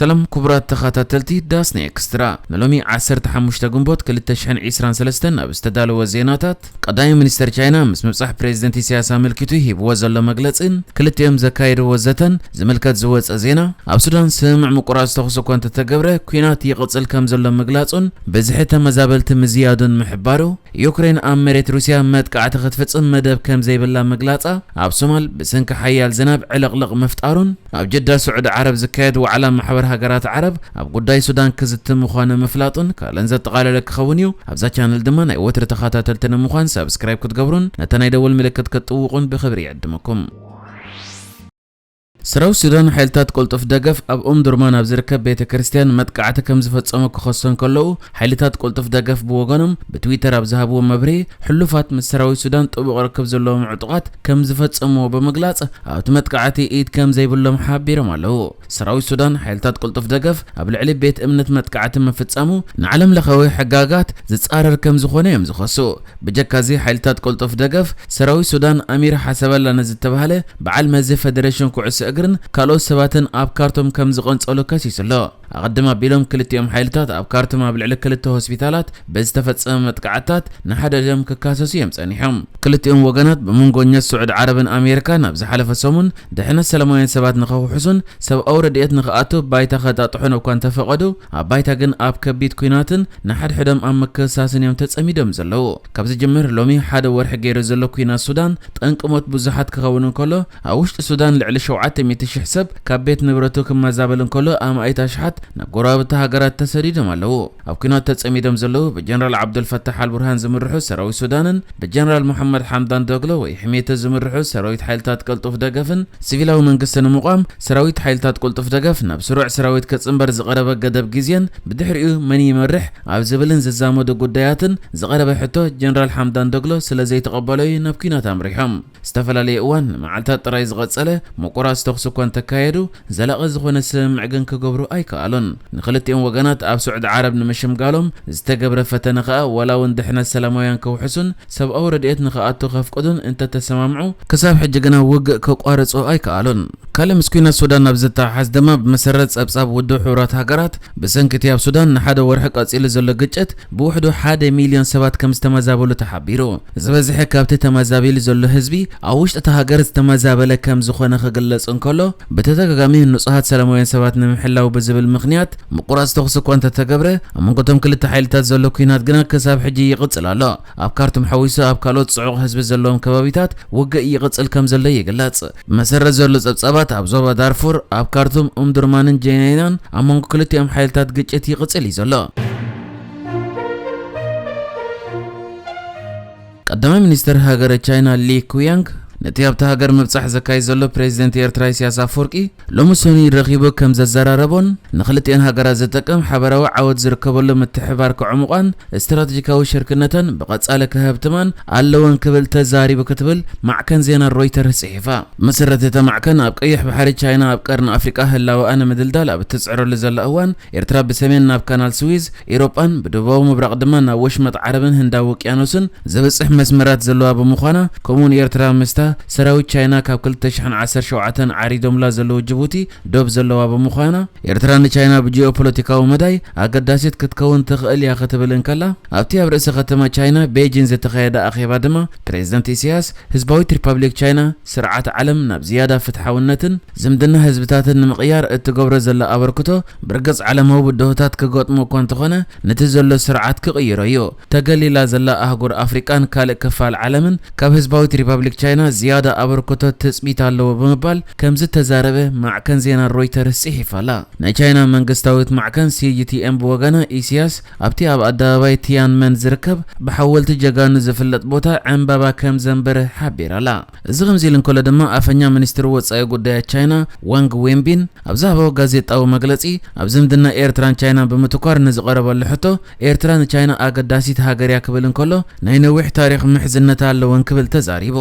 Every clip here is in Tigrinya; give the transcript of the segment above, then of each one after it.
ሰላም ክቡራት ተኸታተልቲ ዳስና ኤክስትራ፣ ንሎሚ ዓሰርተ ሓሙሽተ ግንቦት ክልተ ሽሕን ዕስራን ሰለስተን ኣብ ዝተዳለወ ዜናታት፣ ቀዳማይ ሚኒስተር ቻይና ምስ ምብጻሕ ፕሬዚደንት ኢሳያስ ኣመልኪቱ ሂብዎ ዘሎ መግለጽን ክልቲኦም ዘካየድዎ ዘተን ዝምልከት ዝወጸ ዜና፣ ኣብ ሱዳን ስምምዕ ምቁራጽ ተኹሲ እኳ እንተተገብረ፣ ኲናት ይቕጽል ከም ዘሎ ምግላጹን ብዝሒ ተመዛበልቲ ምዝያዱን ምሕባሩ፣ ዩክሬን ኣብ መሬት ሩስያ መጥቃዕቲ ክትፍጽም መደብ ከም ዘይብላ ምግላጻ፣ ኣብ ሶማል ብሰንኪ ሓያል ዝናብ ዕልቕልቕ ምፍጣሩን፣ ኣብ ጀዳ ስዑዲ ዓረብ ዝካየድ ዋዕላ ማሕበር ሃገራት ዓረብ ኣብ ጉዳይ ሱዳን ክዝቲ ምዃኑ ምፍላጡን ካልእን ዘጠቓለለ ክኸውን እዩ። ኣብዛ ቻነል ድማ ናይ ወትሪ ተኸታተልቲ ንምዃን ሳብስክራይብ ክትገብሩን ነታ ናይ ደወል ምልክት ክትጥውቑን ብኽብሪ ይዕድመኩም። ሰራዊት ሱዳን ሓይልታት ቅልጡፍ ደገፍ ኣብ ኡምዱርማን ኣብ ዝርከብ ቤተ ክርስቲያን መጥቃዕቲ ከም ዝፈጸሙ ክኸሱ እንከለዉ፣ ሓይልታት ቅልጡፍ ደገፍ ብወገኖም ብትዊተር ኣብ ዝሃብዎ መብርሂ፣ ሕሉፋት ምስ ሰራዊት ሱዳን ጥቡቕ ርክብ ዘለዎም ዕጡቓት ከም ዝፈጸምዎ ብምግላጽ፣ ኣብቲ መጥቃዕቲ ኢድ ከም ዘይብሎም ሓቢሮም ኣለዉ። ሰራዊት ሱዳን ሓይልታት ቅልጡፍ ደገፍ ኣብ ልዕሊ ቤት እምነት መጥቃዕቲ ምፍጻሙ ንዓለም ለኻዊ ሕጋጋት ዝጻረር ከም ዝኾነ እዮም ዝኸሱ። ብጀካዚ ሓይልታት ቅልጡፍ ደገፍ፣ ሰራዊት ሱዳን ኣሚር ሓሰበላ ንዝተባህለ በዓል መዚ ፈደሬሽን ኩዕሶ እግርን ካልኦት ሰባትን ኣብ ካርቱም ከም ዝቐንጸሉ ከሲሱ ኣሎ። ኣቐድም ኣቢሎም ክልቲኦም ሓይልታት ኣብ ካርቱም ኣብ ልዕሊ ክልተ ሆስፒታላት ብዝተፈጸመ መጥቃዕትታት ንሓደሕዶም ክካሰሱ እዮም ጸኒሖም። ክልቲኦም ወገናት ብመንጎኛ ስዑዲ ዓረብን ኣሜሪካን ኣብ ዝሓለፈ ሰሙን ድሕነት ሰላማውያን ሰባት ንኸውሕሱን ሰብኣዊ ረድኤት ንኽኣቱ ባይታ ከጣጥሑን እኳ እንተፈቐዱ፣ ኣብ ባይታ ግን ኣብ ከቢድ ኲናትን ንሓድሕዶም ኣብ ምክስሳስን እዮም ተጸሚዶም ዘለዉ። ካብ ዝጅምር ሎሚ ሓደ ወርሒ ገይሩ ዘሎ ኲናት ሱዳን ጠንቂ ሞት ብዙሓት ክኸውን እንከሎ፣ ኣብ ውሽጢ ሱዳን ልዕሊ ሸውዓተ ሚእቲ ሽሕ ሰብ ካብ ቤት ንብረቱ ክመዛበል እንከሎ፣ ኣማኢት ኣሽሓት ናብ ጎረባብቲ ሃገራት ተሰዲዶም ኣለዉ። ኣብ ኲናት ተጸሚዶም ዘለዉ ብጀነራል ዓብዱልፈታሕ ኣልቡርሃን ዝምርሑ ሰራዊት ሱዳንን ብጀነራል መሓመድ ሓምዳን ዶግሎ ወይ ሕሜተ ዝምርሑ ሰራዊት ሓይልታት ቅልጡፍ ደገፍን ሲቪላዊ መንግስቲ ንምቋም ሰራዊት ሓይልታት ቅልጡፍ ደገፍ ናብ ስሩዕ ሰራዊት ክጽንበር ዝቐረበ ገደብ ግዜን ብድሕሪኡ መን ይመርሕ ኣብ ዝብልን ዝዛመዱ ጉዳያትን ዝቐረበ ሕቶ ጀነራል ሓምዳን ዶግሎ ስለ ዘይተቐበሎ እዩ ናብ ኲናት ኣምሪሖም። ዝተፈላለየ እዋን ንመዓልታት ጥራይ ዝቐጸለ ምቁራጽ ተኹሲ እኳ እንተካየዱ፣ ዘላቒ ዝኾነ ስምምዕ ግን ክገብሩ ኣይከኣሉን። ንኽልቲኦም ወገናት ኣብ ስዑዲ ዓረብ ንምሽምጋሎም ዝተገብረ ፈተነ ከኣ ዋላ እውን ድሕነት ሰላማውያን ከውሕሱን ሰብኣዊ ረድኤት ንኽኣቱ ከፍቅዱን እንተተሰማምዑ፣ ክሳብ ሕጂ ግና ውግእ ከቋርጹ ኣይከኣሉን። ካልእ ምስ ኲናት ሱዳን ኣብ ዝተሓሓዝ ድማ ብመሰረት ጸብጻብ ውድብ ሕቡራት ሃገራት፣ ብሰንኪ እቲ ኣብ ሱዳን ንሓደ ወርሒ ቀጺሉ ዘሎ ግጭት ብውሕዱ ሓደ ሚልዮን ሰባት ከም ዝተመዛበሉ ተሓቢሩ። ዝበዝሐ ካብቲ ተመዛቢሉ ዘሎ ህዝቢ ኣብ ውሽጢ እታ ሃገር ዝተመዛበለ ከም ዝኾነ ክግለጽ እንከሎ፣ ብተደጋጋሚ ንጹሃት ሰላማውያን ሰባት ንምሕላው ብዝብል ምኽንያት ምቁራጽ ተኹሲ እኳ እንተተገብረ፣ ኣብ መንጎ እቶም ክልተ ሓይልታት ዘሎ ኲናት ግና ክሳብ ሕጂ ይቕጽል ኣሎ። ኣብ ካርቱም ሓዊሱ ኣብ ካልኦት ጽዑቕ ህዝቢ ዘለዎም ከባቢታት ውግእ ይቕጽል ከም ዘሎ ይግለጽ። ብመሰረት ዘሎ ጸብጻባት ኣብ ዞባ ዳርፉር፣ ኣብ ካርቱም፣ ኡምዱርማንን ጀነይናን ኣብ መንጎ ክልቲኦም ሓይልታት ግጭት ይቕጽል እዩ ዘሎ። ቀዳማይ ሚኒስተር ሃገረ ቻይና ሊ ኩያንግ ነቲ ኣብታ ሃገር ምብጻሕ ዘካይድ ዘሎ ፕሬዚደንት ኤርትራ ኢሳያስ ኣፈወርቂ ሎሚ ሰኑይ ረኺቡ ከም ዘዘራረቦን ንክልቲኦን ሃገራት ዝጠቅም ሓበራዊ ዓወት ዝርከበሉ ምትሕብባር ከዕሙቓን ስትራቴጂካዊ ሽርክነተን ብቐጻሊ ክህብትማን ኣለወን ክብል ተዛሪቡ ክትብል ማዕከን ዜና ሮይተርስ ጽሒፋ። ብመሰረት እታ ማዕከን ኣብ ቀይሕ ባሕሪ ቻይና ኣብ ቀርኒ ኣፍሪቃ ህላወኣ ንምድልዳል ኣብ እትጽዕረሉ ዘላ እዋን ኤርትራ ብሰሜን ናብ ካናል ስዊዝ፣ ኤውሮጳን ብደቡባዊ ምብራቕ ድማ ናብ ወሽመጥ ዓረብን ህንዳዊ ውቅያኖስን ዘብጽሕ መስመራት ዘለዋ ብምዃና፣ ከምኡውን ኤርትራ ምስታ ሰራዊት ቻይና ካብ ክልተ ሽሕን ዓሰርተ ሸውዓተን ዓሪዶምላ ዘለዉ ጅቡቲ ዶብ ዘለዋ ብምዃና፣ ኤርትራ ንቻይና ብጂኦፖለቲካዊ መዳይ ኣገዳሲት ክትከውን ትኽእል እያ ክትብል እንከላ፣ ኣብቲ ኣብ ርእሰ ከተማ ቻይና ቤጂን ዝተኻየደ ኣኼባ ድማ ፕሬዚደንት ኢሳያስ ህዝባዊት ሪፓብሊክ ቻይና ስርዓት ዓለም ናብ ዝያዳ ፍትሓውነትን ዝምድና ህዝብታትን ንምቕያር እትገብሮ ዘላ ኣበርክቶ ብርግጽ ዓለማዊ ብድሆታት ክገጥሞ እኳ እንተኾነ፣ ነቲ ዘሎ ስርዓት ክቕይሮ እዩ። ተገሊላ ዘላ ኣህጉር ኣፍሪቃን ካልእ ክፋል ዓለምን ካብ ህዝባዊት ሪፓብሊክ ቻይና ዝያዳ ኣበርክቶ ትጽቢት ኣለዎ ብምባል ከም ዝተዛረበ ማዕከን ዜና ሮይተርስ ጽሒፋ ኣላ። ናይ ቻይና መንግስታዊት ማዕከን ሲ ጂ ቲ ኤም ብወገና ኢሳያስ ኣብቲ ኣብ ኣደባባይ ቲያንመን ዝርከብ ብሓወልቲ ጀጋኑ ዝፍለጥ ቦታ ዕምባባ ከም ዘንበረ ሓቢራ ኣላ። እዚ ከምዚ ኢሉ እንከሎ ድማ ኣፈኛ ሚኒስትሪ ወጻኢ ጉዳያት ቻይና ዋንግ ዌንቢን ኣብ ዝሃበዎ ጋዜጣዊ መግለጺ ኣብ ዝምድና ኤርትራን ቻይናን ብምትኳር ንዝቐረበሉ ሕቶ ኤርትራ ንቻይና ኣገዳሲት ሃገር እያ ክብል እንከሎ ናይ ነዊሕ ታሪኽ ምሕዝነታ ኣለወን ክብል ተዛሪቡ።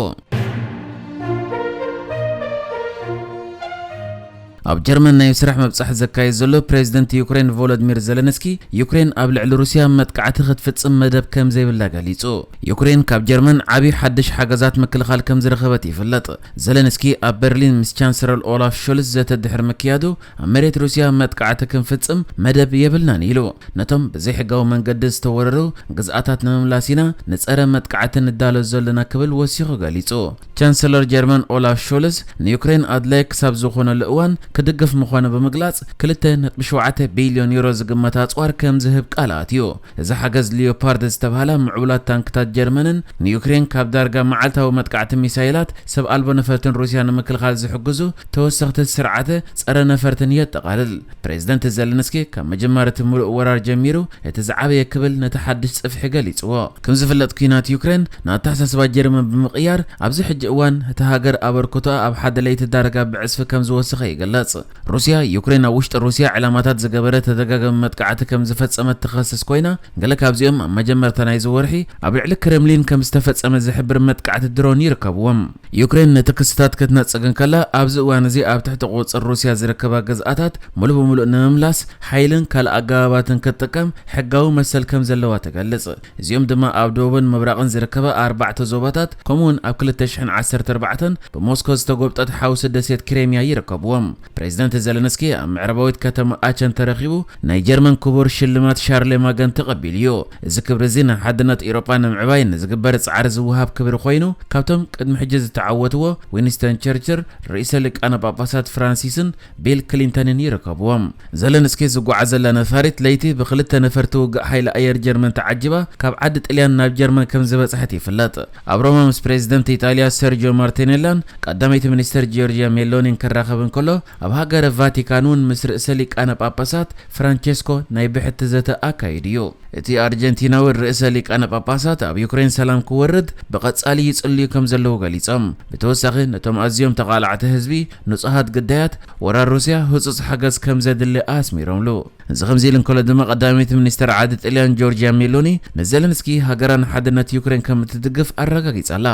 ኣብ ጀርመን ናይ ስራሕ ምብጻሕ ዘካየድ ዘሎ ፕሬዚደንት ዩክሬን ቮሎዲሚር ዘለንስኪ፣ ዩክሬን ኣብ ልዕሊ ሩስያ መጥቃዕቲ ክትፍጽም መደብ ከም ዘይብላ ገሊጹ። ዩክሬን ካብ ጀርመን ዓቢ ሓድሽ ሓገዛት ምክልኻል ከም ዝረኸበት ይፍለጥ። ዘለንስኪ ኣብ በርሊን ምስ ቻንሰለር ኦላፍ ሾልዝ ዘተ ድሕሪ ምክያዱ፣ ኣብ መሬት ሩስያ መጥቃዕቲ ክንፍጽም መደብ የብልናን ኢሉ። ነቶም ብዘይሕጋዊ መንገዲ ዝተወረሩ ግዝኣታት ንምምላስ ኢና ንጸረ መጥቃዕቲ ንዳሎ ዘለና ክብል ወሲኹ ገሊጹ። ቻንሰለር ጀርመን ኦላፍ ሾልዝ ንዩክሬን ኣድላይ ክሳብ ዝኾነሉ እዋን ክድግፍ ምዃኑ ብምግላጽ፣ ክልተ ነጥቢ ሸውዓተ ቢልዮን ዩሮ ዝግመት ኣጽዋር ከም ዝህብ ቃል ኣትዩ። እዚ ሓገዝ ሊዮፓርድ ዝተባህላ ምዕቡላት ታንክታት ጀርመንን ንዩክሬን ካብ ዳርጋ መዓልታዊ መጥቃዕቲ ሚሳይላት፣ ሰብ ኣልቦ ነፈርትን ሩስያ ንምክልኻል ዝሕግዙ ተወሰኽቲ ስርዓተ ጸረ ነፈርትን የጠቓልል። ፕሬዚደንት ዘለንስኪ ካብ መጀመርያ እቲ ምሉእ ወራር ጀሚሩ እቲ ዝዓበየ ክብል ነቲ ሓድሽ ጽፍሒ ገሊጽዎ። ከም ዝፍለጥ ኲናት ዩክሬን ንኣተሓሳስባ ጀርመን ብምቕያር ኣብዚ ሕጂ እዋን እቲ ሃገር ኣበርክቶኣ ኣብ ሓደ ለይቲ ዳርጋ ብዕጽፊ ከም ዝወሰኸ ይግለጽ። ሩስያ፣ ዩክሬን ኣብ ውሽጢ ሩስያ ዕላማታት ዝገበረ ተደጋጋሚ መጥቃዕቲ ከም ዝፈጸመት ትኸስስ ኮይና፣ ገለ ካብዚኦም ኣብ መጀመርታ ናይዚ ወርሒ ኣብ ልዕሊ ክሬምሊን ከም ዝተፈጸመ ዝሕብር መጥቃዕቲ ድሮን ይርከብዎም። ዩክሬን ነቲ ክስታት ክትነጽግ እንከላ፣ ኣብዚ እዋን እዚ ኣብ ትሕቲ ቁጽጽር ሩስያ ዝርከባ ግዝኣታት ሙሉ ብምሉእ ንምምላስ ሓይልን ካልእ ኣገባባትን ክትጥቀም ሕጋዊ መሰል ከም ዘለዋ ትገልጽ። እዚኦም ድማ ኣብ ደቡብን ምብራቕን ዝርከባ ኣርባዕተ ዞባታት፣ ከምኡውን ኣብ ክልተ ሽሕን ዓሰርተ ኣርባዕተን ብሞስኮ ዝተጎብጠት ሓውሲ ደሴት ክሬምያ ይርከብዎም። ፕሬዚደንት ዘለንስኪ ኣብ ምዕራባዊት ከተማ ኣቸን ተረኺቡ ናይ ጀርመን ክቡር ሽልማት ሻርሌማገን ተቐቢሉ እዩ። እዚ ክብሪ እዚ ንሓድነት ኤውሮጳ ንምዕባይ ንዝግበር ጻዕሪ ዝወሃብ ክብሪ ኮይኑ፣ ካብቶም ቅድሚ ሕጂ ዝተዓወትዎ ዊንስተን ቸርችል፣ ርእሰ ሊቃነ ጳጳሳት ፍራንሲስን ቢል ክሊንተንን ይርከብዎም። ዘለንስኪ ዝጓዓዘላ ነፋሪት ለይቲ ብክልተ ነፈርቲ ውግእ ሓይሊ ኣየር ጀርመን ተዓጂባ ካብ ዓዲ ጥልያን ናብ ጀርመን ከም ዝበጽሐት ይፍለጥ። ኣብ ሮማ ምስ ፕሬዚደንት ኢጣልያ ሰርጆ ማርቲኔላን ቀዳመይቲ ሚኒስተር ጂዮርጂያ ሜሎኒን ክራኸብ እንከሎ፣ ኣብ ሃገረ ቫቲካን እውን ምስ ርእሰ ሊቃነ ጳጳሳት ፍራንቸስኮ ናይ ብሕቲ ዘተ ኣካይዱ እዩ። እቲ ኣርጀንቲናዊ ርእሰ ሊቃነ ጳጳሳት ኣብ ዩክሬን ሰላም ክወርድ ብቐጻሊ ይጽልዩ ከም ዘለዉ ገሊጾም። ብተወሳኺ ነቶም ኣዝዮም ተቓላዕቲ ህዝቢ፣ ንጹሃት ግዳያት፣ ወራር ሩስያ ህጹጽ ሓገዝ ከም ዘድሊ ኣስሚሮምሉ። እዚ ከምዚ ኢሉ እንከሎ ድማ ቀዳመይቲ ሚኒስተር ዓዲ ጥልያን ጆርጂያ ሜሎኒ ንዘለንስኪ ሃገራ ንሓድነት ዩክሬን ከም እትድግፍ ኣረጋጊጻ ኣላ።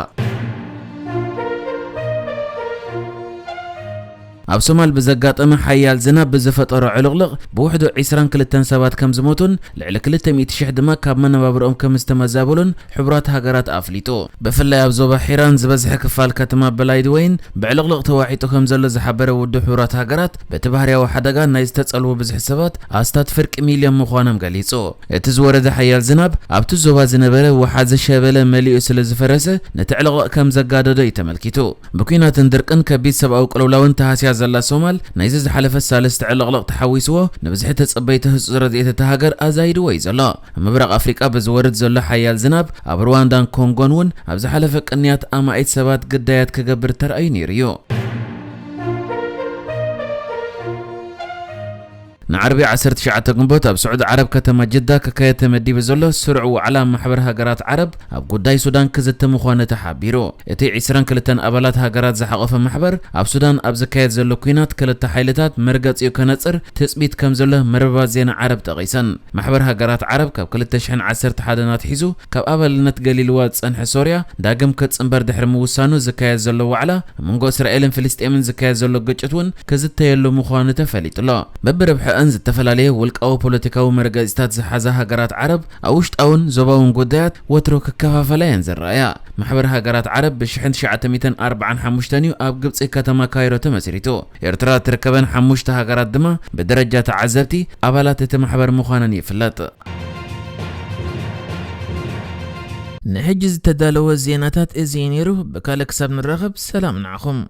ኣብ ሶማል ብዘጋጠመ ሓያል ዝናብ ብዝፈጠሮ ዕልቕልቕ ብውሕዱ ዕስራን ክልተን ሰባት ከም ዝሞቱን ልዕሊ ክልተ ሚእቲ ሽሕ ድማ ካብ መነባብርኦም ከም ዝተመዛበሉን ሕቡራት ሃገራት ኣፍሊጡ። ብፍላይ ኣብ ዞባ ሒራን ዝበዝሐ ክፋል ከተማ በላይድወይን ብዕልቕልቕ ተዋሒጡ ከም ዘሎ ዝሓበረ ውድብ ሕቡራት ሃገራት፣ በቲ ባህርያዊ ሓደጋ ናይ ዝተጸልዉ ብዝሒ ሰባት ኣስታት ፍርቂ ሚልዮን ምዃኖም ገሊጹ። እቲ ዝወረደ ሓያል ዝናብ ኣብቲ ዞባ ዝነበረ ወሓዚ ሸበለ መሊኡ ስለ ዝፈረሰ ነቲ ዕልቕልቕ ከም ዘጋደዶ እዩ ተመልኪቱ። ብኲናትን ድርቅን ከቢድ ሰብኣዊ ቅልውላውን ተሃስያ ዘላ ሶማል፣ ናይዚ ዝሓለፈ ሳልስቲ ዕልቕልቕ ተሓዊስዎ፣ ንብዝሒ ተጸበይቲ ህጹጽ ረድኤት እታ ሃገር ኣዛይድዎ እዩ ዘሎ። ኣብ ምብራቕ ኣፍሪቃ ብዝወርድ ዘሎ ሓያል ዝናብ፣ ኣብ ሩዋንዳን ኮንጎን እውን ኣብ ዝሓለፈ ቅንያት ኣማኢት ሰባት ግዳያት ክገብር ተራእዩ ነይሩ እዩ። ንዓርቢ ዓሰርተ ትሽዓተ ግንቦት ኣብ ስዑዲ ዓረብ ከተማ ጅዳ ክካየድ ተመዲቡ ዘሎ ስሩዕ ዋዕላ ማሕበር ሃገራት ዓረብ ኣብ ጉዳይ ሱዳን ክዝተ ምዃኑ ተሓቢሩ። እቲ ዕስራን ክልተን ኣባላት ሃገራት ዝሓቖፈ ማሕበር ኣብ ሱዳን ኣብ ዝካየድ ዘሎ ኲናት ክልተ ሓይልታት መርገጺኡ ከነጽር ትጽቢት ከም ዘሎ መርበባት ዜና ዓረብ ጠቒሰን። ማሕበር ሃገራት ዓረብ ካብ ክልተ ሽሕን ዓሰርተ ሓደን ኣትሒዙ ካብ ኣባልነት ገሊልዋ ዝጸንሐ ሶርያ ዳግም ክትጽንበር ድሕሪ ምውሳኑ ዝካየድ ዘሎ ዋዕላ፣ ኣብ መንጎ እስራኤልን ፍልስጤምን ዝካየድ ዘሎ ግጭት እውን ክዝተየሉ ምዃኑ ተፈሊጡ ኣሎ። በብረብሐኣን ዝተፈላለየ ውልቃዊ ፖለቲካዊ መርገጺታት ዝሓዛ ሃገራት ዓረብ ኣብ ውሽጣውን ዞባውን ጉዳያት ወትሩ ክከፋፈላ እየን ዝረኣያ። ማሕበር ሃገራት ዓረብ ብሽሕን ትሽዓተ ሚእትን ኣርባዓን ሓሙሽተን እዩ ኣብ ግብጺ ከተማ ካይሮ ተመስሪቱ። ኤርትራ እትርከበን ሓሙሽተ ሃገራት ድማ ብደረጃ ተዓዘብቲ ኣባላት እቲ ማሕበር ምዃነን ይፍለጥ። ንሕጂ ዝተዳለወ ዜናታት እዚ እዩ ነይሩ። ብካልእ ክሳብ ንራኸብ ሰላም ንዓኹም።